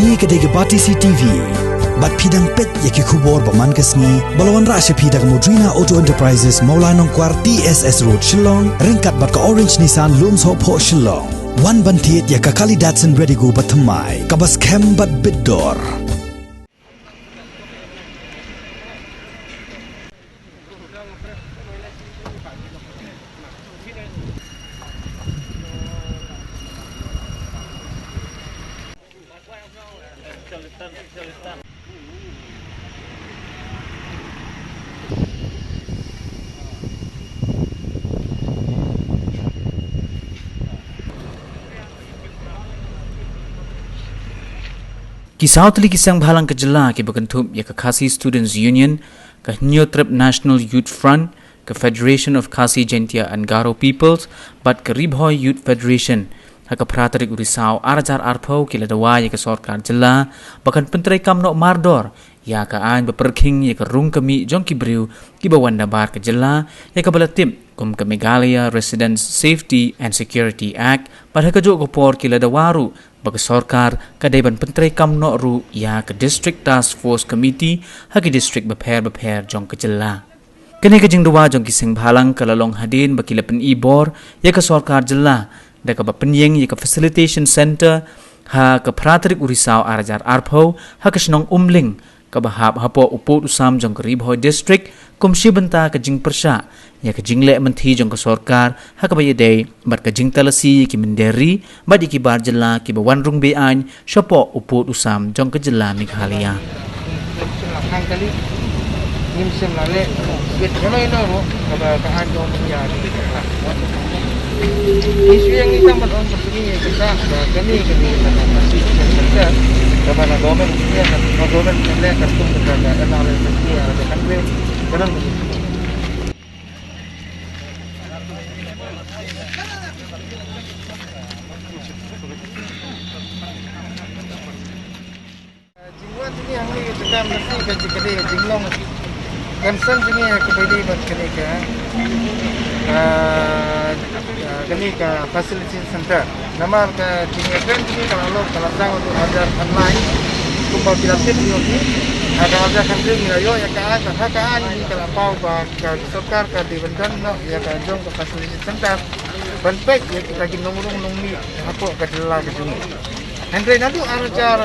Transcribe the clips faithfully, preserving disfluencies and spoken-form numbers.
Kane ka dei ka Batesi T V. Bad phi dang peit ïa ki khubor ba man ka sngi ba la wanrah sha phi da ka Modrina Auto Enterprises, Mawlai Nongkwar, T S S Road, Shillong, ryngkat bad ka Orange Nissan, Lumsohphoh, Shillong. Wan ban thied ïa ka kali Datsun Redigo ba thymmai, kaba skhem bad bit dor. Ki saw tylli ki seng bhalang ka jylla kiba kynthup ïa ka Khasi Students Union, ka Hynñiewtrep National Youth Front, ka Federation of Khasi Jaintia and Garo Peoples, bad ka Ri Bhoi Youth Federation, ha ka phra tarik u Risaw ar hajar arphew ki la dawa ïa ka sorkar jylla ba kan pyntreikam noh mardor ïa ka aiñ ba pyrkhing ïa ka rung ka mih jong ki briew kiba wan nabar ka jylla, ïa kaba la tip kum ka Meghalaya Residents Safety and Security Act, bad ha kajuh ka por ki la dawa ruh ba ka sorkar ka dei ban pyntreikam noh ruh ïa ka District Task Force Committee ha ki district bapher bapher jong ka jylla. Kane ka jingdawa jong ki seng bhalang ka la long hadien ba ki la pyni bor ïa ka sorkar jylla da kaba pynïeng ïa ka Facilitation Centre ha ka phra tarik u Risaw ar hajar arphew ha ka shnong Umling, kaba hap hapoh u pud u sam jong ka Ri Bhoi District, kum shi bynta ka jingpyrshah ïa ka jingleh mynthi jong ka sorkar ha kaba ïadei bad ka jingtalasi ïa ki mynder ri bad ïa ki bar jylla kiba wan rung be-aiñ shapoh u pud u sam jong ka jylla Meghalaya. Jingwan jong ngi hangne ka jaka masi ka jingkadei ka jinglong concern jong ngi ha kaba ïadei bad kane ka, ah, ah, kane ka facility center. Namar ka jingïakren jong ngi ka la long ka la sdang haduh hajar khatlai. Kumba phi la tip ïa ngi, ha ka hajar khatlai ngi la ïoh ïa ka aiñ, ha ka aiñ ngi ka la paw ba ka sorkar ka dei ban don noh ïa ka jong ka facility center ban peit ïa kita ki nongrung nongmih hapoh ka jylla ka jong ngi. Hynrei naduh ar hajar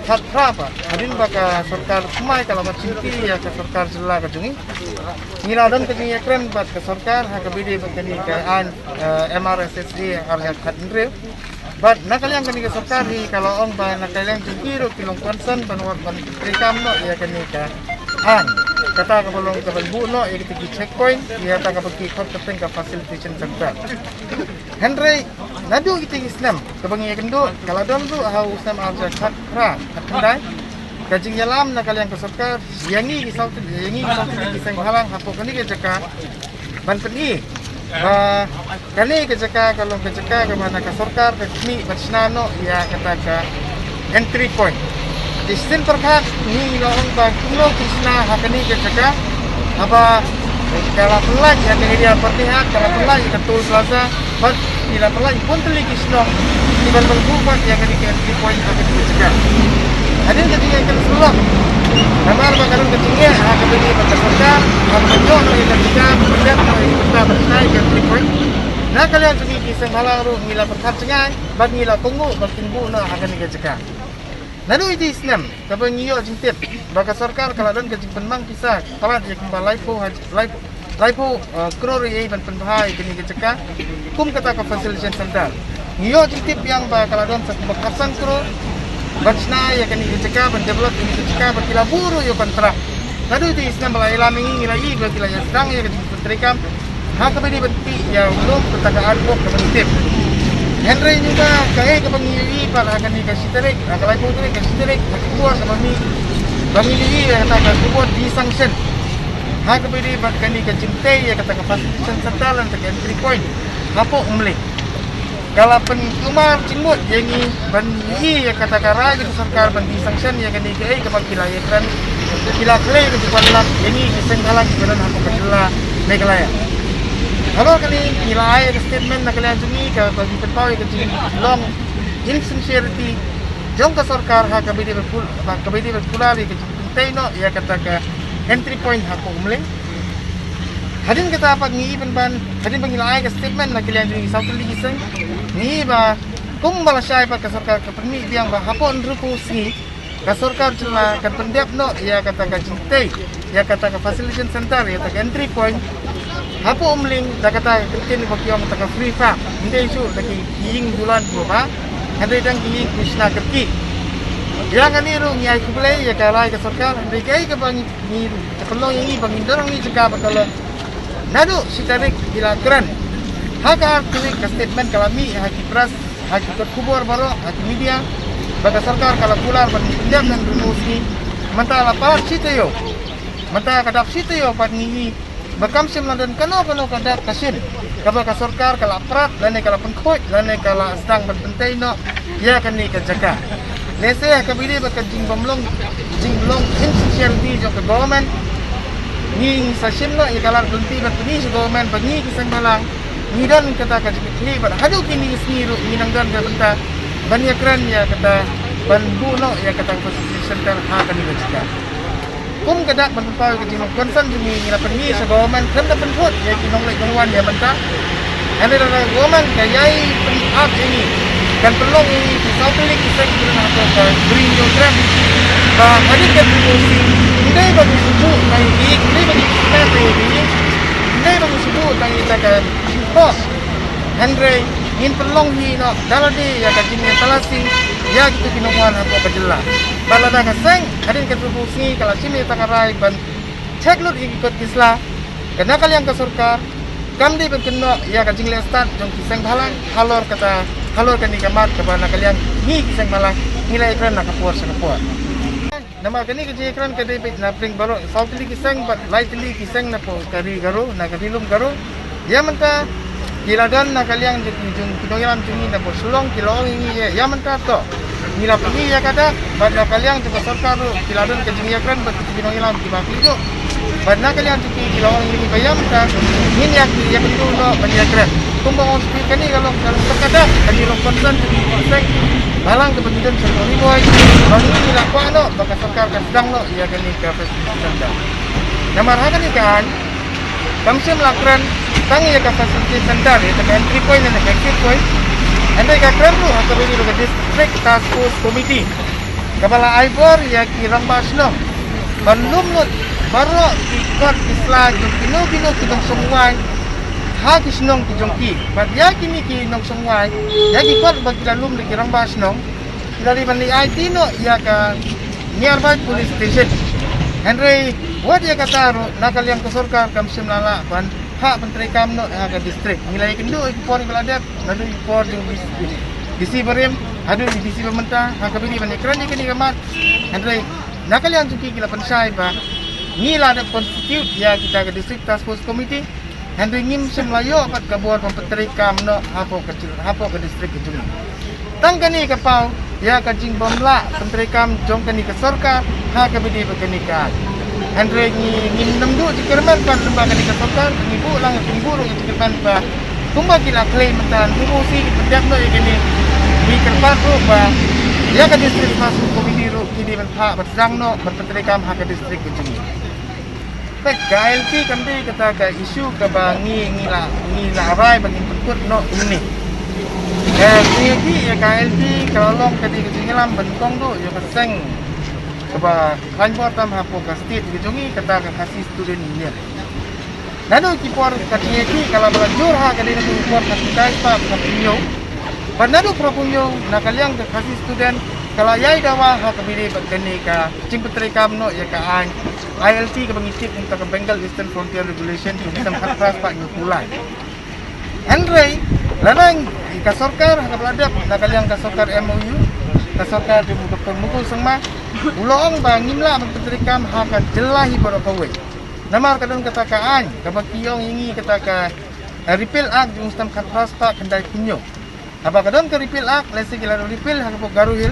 khatphra pat, hadien ba ka sorkar thymmai ka la wan shimti ïa ka sorkar jylla ka jong ngi, ngi la don ka jingïakren bad ka sorkar ha kaba ïadei bad kane ka aiñ, eh, M R S S A ar hajar khathynriew. Bad na ka liang kane ka sorkar hi ka la ong ba na ka liang jong ki ruh ki long concern ban wan ban treikam noh ïa kane ka aiñ. Kata kaba long ka ban buh noh ïa kita ki checkpoint, ïa kata kaba ki khot kyrteng ka facilitation center. Hynrei naduh kita ki snem kaba ngi ïakynduh, ka la don ruh ha u snem ar hajar khatphra khatkhyndai ka jingïalam na ka liang ka sorkar ïa ngi ki saw tylli, ïa ngi ki saw tylli ki seng bhalang hapoh kane ka jaka ban pyni ba kane ka jaka ka long ka jaka kaba na ka sorkar ka khmih ban shna noh ïa kata ka entry point. Te shisien pyrkhat ngi la ong ba kumno kin shna ha kane ka jaka haba ka la pynlait ïa ka area Byrnihat, ka la pynlait ïa ka toll plaza, bad ki la pynlait bun tylli ki shnong kiban pynbuh pat ïa kane ka entry point ha kane ka jaka. Hadien ka jingïakren syllok, namar ba ka don ka jingeh ha kaba ïadei bad ka sorkar, ban pyndonkam ïa ka jaka, ban pynlait ïa ka jaka ban shna ïa ka entry point. Na ka liang jong ngi ki seng bhalang ruh ngi la pyrkhat jngai bad ngi la kohnguh ba kin buh noh ha kane ka jaka. Naduh ïa ki snem kaba ngi ïoh jingtip ba ka sorkar ka la don ka jingpynmang pisa palat ïa kumba laiphew haj-, laiphew, laiphew, eh, klur ïa ban pynbha ïa kane ka jaka kum kata ka facilitation center. Ngi ïoh jingtip biang ba ka la don sa kumba khatsan klur ban shna ïa kane ka jaka, ban develop ïa kane ka jaka, ba ki la buh ruh ïa u kontrak. Naduh ïa ki snem ba la ïalam ïa ngi, ngi la ïohi ba ki la ïa sdang ïa ka jingpyntreikam ha kaba ïadei ban pynpih ïa u lum kata ka artbook kaba ngi tip. Hynrei ngi ba kaei kaba ngi ïohi pat ha kane ka shi tarik, ha ka laiphew tarik, ka shi tarik, ka khubor kaba ngi, ba ngi ïohi ïa kata ka khubor de-sanction ha kaba ïadei bad kane ka jingtei ïa kata ka facilitation center lane kata ka entry point hapoh Umling. Ka la pynkulmar jingmut ïa ngi ban ïohi ïa kata ka rai ka sorkar ban de-sanction ïa kane kaei kaba ki la ïakren, ki la khlei ka jingwan lap ïa ngi ki seng bhalang kiba don hapoh ka jylla Meghalaya. Halor kane ngi la ai ka statement na ka liang jong ngi kaba ngi pynpaw ïa ka jinglong insincerity jong ka sorkar ha kaba ïadei bad pul-, ha kaba ïadei bad pule ïa ka jingpynthikna ïa kata ka entry point hapoh Umling. Hadien kata pat ngi i pynban, hadien ba ngi la ai ka statement na ka liang jong ngi saw tylli ki seng, ngi i ba kumba la shai pat ka sorkar ka pynmih biang ba hapoh hynriewphew sngi ka sorkar jylla kan pyndep noh ïa kata ka jingtei ïa kata ka facilitation center, ïa kata ka entry point hapoh Umling da kata ka kyntien ba ki ong kata ka free farm. Ym dei shuh da ki ïing dulan kiba bha, hynrei dang ki ïing ki shna kyrkieh. Ïa kane ruh ngi ai khublei ïa ka rai ka sorkar, hynrei kaei kaba ngi, ngi, ka pynlong ïa ngi ba ngim don hangne jaka bad ka long naduh shi tarik ba la kren ha ka ar tarik ka statement ka la mih ha ki press, ha ki kot khubor baroh, ha ki media, ba ka sorkar ka la kular ban pyndep na hynriewphew sngi. Mynta la palat shi taïew, mynta ka dap shi taïew pat ngi i ba kam shym la don kano kano ka dak ka shin kaba ka sorkar ka la prat lane ka la pynkhuid lane ka la sdang ban pynthikna ïa kane ka jaka. Lehse ha kaba ïadei bad ka jingbymlong, jingbymlong insincerity jong ka government, ngi sa shim noh ïa ka lad lynti ban pyni sha government ba ngi ki seng bhalang ngi don kata ka jingkitkhlieh bad haduh kine ki sngi ruh ngi nang don ka bynta ban ïakren ïa kata, ban buh noh ïa kata ka facilitation center ha kane ka jaka. Kum ka dak ban pynpaw ïa ka jinglong concern jong ngi, ngi la pyni sha government khlem da pynthut ïa ki nongleit nongwan ïa mynta. Hynrei lada government ka ïai pynap ïa ngi, kan pynlong ïa ngi ki saw tylli ki seng ki don hapoh ka Green Zone Trap. Ba hadien katto katne sien, ym dei ba ngi shu buh tang ïa ki ïing, ym dei ba ngi shu buh tang ïa ki ïing, ym dei ba ngi shu buh tang ïa kata ka jingphoh. Hynrei ngin pynlong hi noh da lade ïa ka jingïatalasi ïa kito ki nongwan hapoh ka jylla. Bad lada ka seng hadien katto katne sngi ka la shim ïa kata ka rai ban check lut ïa ki kot ki sla, ka na ka liang ka sorkar kam dei ban kynnoh ïa ka jingleh stad jong ki seng bhalang halor kata, halor kane ka mat kaba na ka liang ngi ki seng bhalang ngi la ïakren na ka por sha ka por. Namar kane ka jingïakren ka dei beit na pdeng baroh saw tylli ki seng bad lai tylli ki seng na poh ka ri Garo, na ka ri lum Garo. Ïa mynta ki la don na ka liang jong ki, jong ki nongïalam jong ngi na poh Shillong ki la ong ïa ngi ïa, ïa mynta to ngi la pyni ïa ka dak, bad na ka liang jong ka sorkar ruh ki la don ka jingïakren bad ki nongïalam kiba khlieh duh. Bad na ka liang jong ki ki la ong ïa ngi ba ïa mynta ngin ïa, ïakynduh noh ban ïakren. Kumba ong sha phi, kane ka long, ka long ka dak, kane ka long concern jong ki seng bhalang kaba ngi don sha Ri Bhoi. Ba ngi la kwah noh ba ka sorkar ka sdang noh ïa kane ka facility center. Namar ha kane ka aiñ kam shym la kren tang ïa ka facility center, ïa ka entry point ne ka exit point. Hynrei ka kren ruh ha kaba ïadei bad ka District Task Force Committee kaba la ai bor ïa ki rangbah shnong ban lum lut baroh ki kot ki sla jong kino kino ki nongshong waiñ ha ki shnong ki jong ki. Bad ïa kine ki nongshong waiñ, ïa ki kot ba ki la lum da ki rangbah shnong, ki la dei ban leit aiti noh ïa ka nearby police station. Hynrei wat ïa kata ruh na ka liang ka sorkar kam shym la lah ban phah pyntreikam noh ha ka district. Ngi la ïakynduh ïa ki por kiba la dep, naduh ki por jong D C, D C barim haduh D C ba mynta ha kaba ïadei ban ïakren ïa kane ka mat. Hynrei na ka liang jong ki ki la pynshai ba ngi la dep constitute ïa kita ka District Task Force Committee. Hynrei ngim shym la ïoh pat ka bor ban pyntreikam noh hapoh ka jylla, hapoh ka district ka jong ngi. Tang kane ka paw ïa ka jingbymlah pyntreikam jong kane ka sorkar ha kaba ïadei bad kane ka aiñ. Hynrei ngi, ngim nym duh jingkyrmen pat lyngba kane ka sorkar, ngi buh lang, ngi buh ruh jingkyrmen ba kumba ki la khlei mynta, ngi buh shi ki pyndep noh ïa kane, ngi kyrpad ruh ba ïa ka District Task Force Committee ruh ki dei ban phah ban sdang noh ban pyntreikam ha ka district ka jong ngi. Peit, ka I L P kam dei kata ka issue kaba ngi, ngi la, ngi la rai ba ngin pynkut noh kumne. Ka jingïakhih ïa ka I L P ka la long ka dei ka jingïalam ba nyngkong duh ïa ka seng kaba khlaiñ bor tam hapoh ka state ka jong ngi, kata ka Khasi Student Union. Naduh ki por ka jingïakhih ka la ba la jur ha ka dei naduh por ka khyndai spah phraphew hynñiew. Bad naduh phraphew hynñiew na ka liang ka Khasi Student ka la ïai dawa ha kaba ïadei bad kane ka jingpyntreikam noh ïa ka aiñ I L T kaba ngi tip kum ka Bengal Eastern Frontier Regulation jong u snem khatphra spah hynñiewphew lai. Hynrei lada ka sorkar ha kaba la dep na ka liang ka sorkar M O U, ka sorkar jong u Doctor Mukul Sangma, u la ong ba ngim lah ban pyntreikam ha ka jylla hi baroh kawei. Namar ka don kata ka aiñ kaba ki ong ïa ngi kata ka, eh, Repeal Act jong u snem khatphra spah khyndaiphew hynñiew. Haba ka don ka Repeal Act, lehse ki la repeal ha ka pok Garo Hill.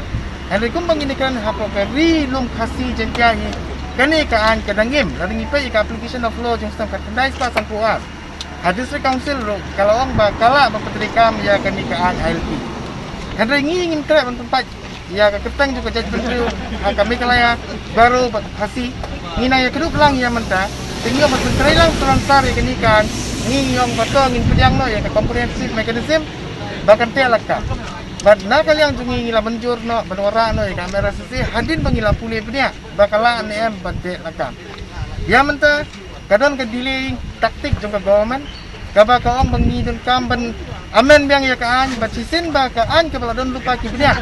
Hynrei kumba ngin ïakren ha pok ka Ri Lum Khasi Jaiñtia hi, kane ka aiñ ka dang im. Lada ngi peit ïa ka application of law jong u snem khatkhyndai spah sanphew ar, ha District Council ruh ka la ong ba ka lah ban pyntreikam ïa kane ka aiñ I L P. Hynrei ngi ngim treh ban pynpait Ïa ka kyrteng jong ka jaitbynriew ha ka Meghalaya, Garo bad Khasi, ngi nang ïa kdup lang ïa mynta. Te ngi ong ba pyntrei lang sha Rangkar ïa kane ka aiñ, ngi ong ba to ngin pdiang noh ïa ka comprehensive mechanism ba kan teh lakam. Bad na ka liang jong ngi ngi la mynjur noh ban wanrah noh ïa ka M R S S A hadien ba ngi la pule bniah ba ka lah ne em ban teh lakam. Ïa mynta ka don ka delaying tactic jong ka government, kaba ka ong ba ngi donkam ban amend biang ïa ka aiñ, bad shisien ba ka aiñ kaba la don lypa ki bniah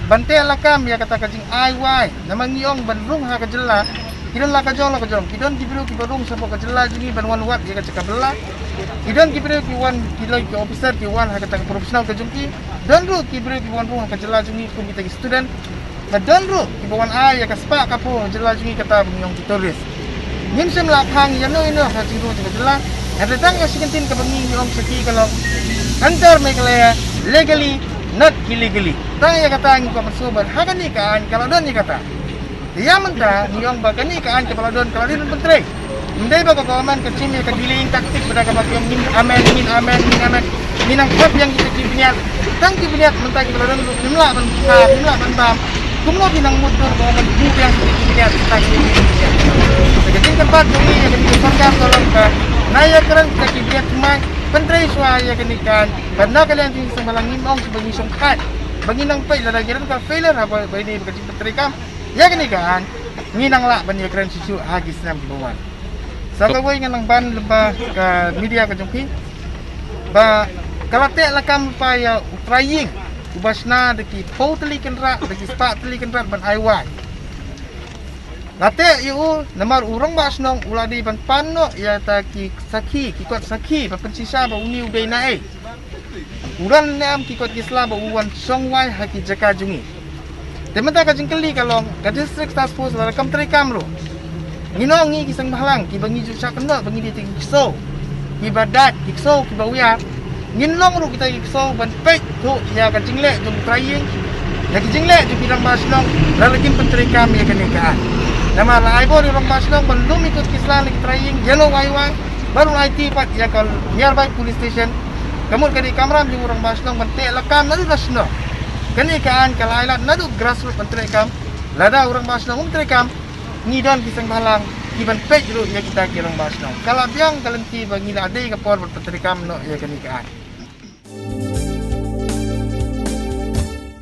ban teh lakam ïa kata ka jingai wai. Namar ngi ong ban rung ha ka jylla, ki don la ka jong la ka jong, ki don ki briew kiba rung shapoh ka jylla jong ngi ban wan wad ïa ka jaka bylla, ki don ki briew ki wan, ki loi ki officer ki wan ha kata ka professional ka jong ki, don ruh ki briew ki wan rung ha ka jylla jong ngi kum kita ki student. Ba don ruh kiba wan ai ïa ka spah ka phew ha jylla jong ngi, kata ba ngi ong ki tourist. Ngim shym la khang ïano ïano ha jingrung jong ka jylla. Hynrei tang ïa shi kyntien kaba ngi ngi ong sha ki ka long, enter Meghalaya legally, not illegally. Tang ïa kata ngi kwah ban sngewbha ha kane ka aiñ ka la don ïa kata. Te ïa mynta ngi ong ba kane ka aiñ kaba la don ka la dei ban pyntrei. Ym dei ba ka government ka shim ïa ka delaying tactic ba da kaba ki ong ngin amend, ngin amend, ngin amend, ngin nang thep biang kita ki bniat. Tang ki bniat mynta kiba la don ruh ngim lah ban khar, ngim lah ban bam. Kumno phi nang mutdur ba wan mih biang kita ki bniat, kita ki bniat. Te ka jingkyrpad jong ngi ïa kane ka sorkar ka long ba na ïakren kita ki bniat thymmai, pyntrei shuwa ïa kane ka aiñ. Bad na ka liang jong ngi sngewbha lang, ngim ong ba ngi shongkhat, ba ngi nang peit lada ngi don ka failure ha ba ine ba ka jingpyntreikam ïa kane ka aiñ, ngi nang lah ban ïakren shuh shuh ha ki snem kiba wan. Sa kawei ngan nang ban lyngba ka media ka jong phi ba ka la teh lakam lypa ïa u trai ïing uba shna da ki phew tylli kynrad, da ki spah tylli kynrad ban ai wai. La teh ïa u namar u rangbah shnong u la dei ban pan noh ïa ta ki sakhi, ki kot sakhi ba pynshisha ba une u dei naei. U don ne em ki kot ki sla ba u wan shong wai ha ki jaka jong ngi. Te mynta ka jingkylli ka long, ka District Task Force lada kam treikam ruh, ngin ong ngi ki seng bhalang kiba ngi ju shah kynnoh ba ngi dei ki ksew kiba dait, ki ksew kiba wiar, ngin long ruh kita ki ksew ban peit thuh ïa ka jingleh jong u trai ïing, ïa ki jingleh jong ki rangbah shnong lada kim pyntreikam ïa kane ka aiñ. Namar la ai bor ïa u rangbah shnong ban lum ïa ki kot ki sla na ki trai ïing ïano wai wai, bad un aiti pat ïa ka nearby police station. Ka mut ka dei kamram jong u rangbah shnong ban teh lakam naduh na shnong. Kane ka aiñ ka la ai lad naduh grassroots ban treikam. Lada u rangbah shnong um treikam, ngi don ki seng bhalang ki ban peit ruh ïa kita ki rangbah shnong. Ka la biang ka lynti ba ngi la dei ka por ban pyntreikam noh ïa kane ka aiñ.